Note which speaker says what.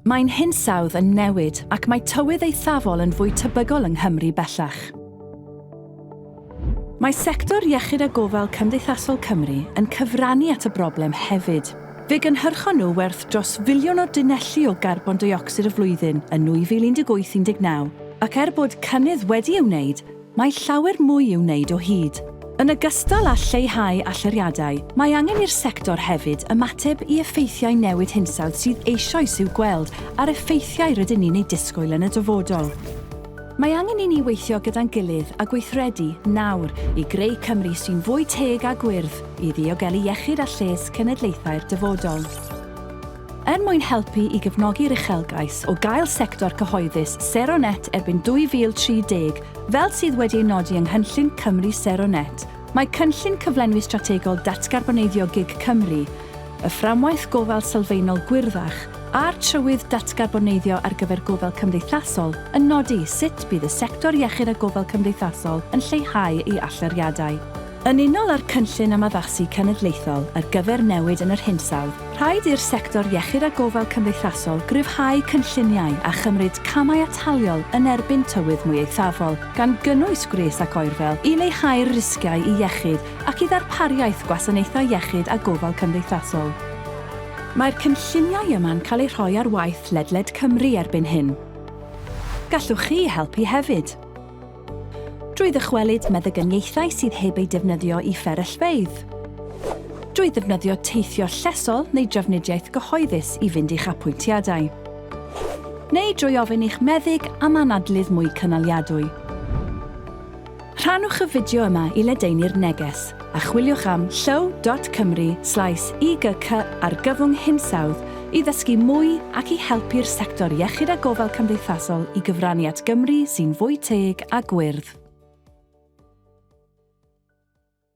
Speaker 1: Mae'n hinsawdd yn newid ac mae tywydd eithafol yn fwy tebygol yng Nghymru bellach. Mae sector iechyd a gofal cymdeithasol Cymru yn cyfrannu at y broblem hefyd. Fe gynhyrchon nhw werth dros filiwn o dunelli o garbon deuocsid y flwyddyn yn 2018-19, ac er bod cynnydd wedi ei wneud, Mae llawer mwy i'w wneud o hyd. Yn ogystal â lleihau allyriadau, mae angen i'r sector hefyd ymateb i effeithiau newid hinsawdd sydd eisoes i'w gweld a'r effeithiau rydyn ni'n eu disgwyl yn y dyfodol. Mae angen i ni weithio gyda'n gilydd a gweithredu nawr i greu Cymru sy'n fwy teg a gwyrdd i ddiogelu iechyd a lles cenedlaethau'r dyfodol. Er mwyn helpu i gefnogi'r uchelgais o gael sector cyhoeddus sero net erbyn 2030, fel sydd wedi ei nodi yng Nghynllun Cymru Sero Net, mae Cynllun Cyflenwi Strategol Datgarboneiddio gig Cymru, y Fframwaith Gofal Sylfaenol Gwyrddach a'r Trywydd Datgarboneiddio ar gyfer Gofal Cymdeithasol yn nodi sut bydd y sector iechyd a gofal cymdeithasol yn lleihau ei allyriadau. Yn unol â'r Cynllun Ymaddasu Cenedlaethol ar gyfer Newid yn yr Hinsawdd, rhaid i'r sector iechyd a gofal cymdeithasol gryfhau cynlluniau a chymryd camau ataliol yn erbyn tywydd mwy eithafol, gan gynnwys gwres ac oerfel, i leihau'r risgiau i iechyd ac i ddarpariaeth gwasanaethau iechyd a gofal cymdeithasol. Mae'r cynlluniau yma'n cael eu rhoi ar waith ledled Cymru erbyn hyn. Gallwch chi helpu hefyd. Drwy ddychwelyd meddygyniaethau sydd heb eu defnyddio i fferyllfeydd. Drwy ddefnyddio teithio llesol neu drafnidiaeth gyhoeddus i fynd i'ch apwyntiadau. Neu drwy ofyn i'ch meddyg am anadlydd mwy cynaliadwy. Rhannwch y fideo yma i ledaenu'r neges, a chwiliwch am llyw.cymru slaes IGC argyfwng hinsawdd i ddysgu mwy ac i helpu'r sector iechyd a gofal cymdeithasol i gyfrannu at Gymru sy'n fwy teg a gwyrdd.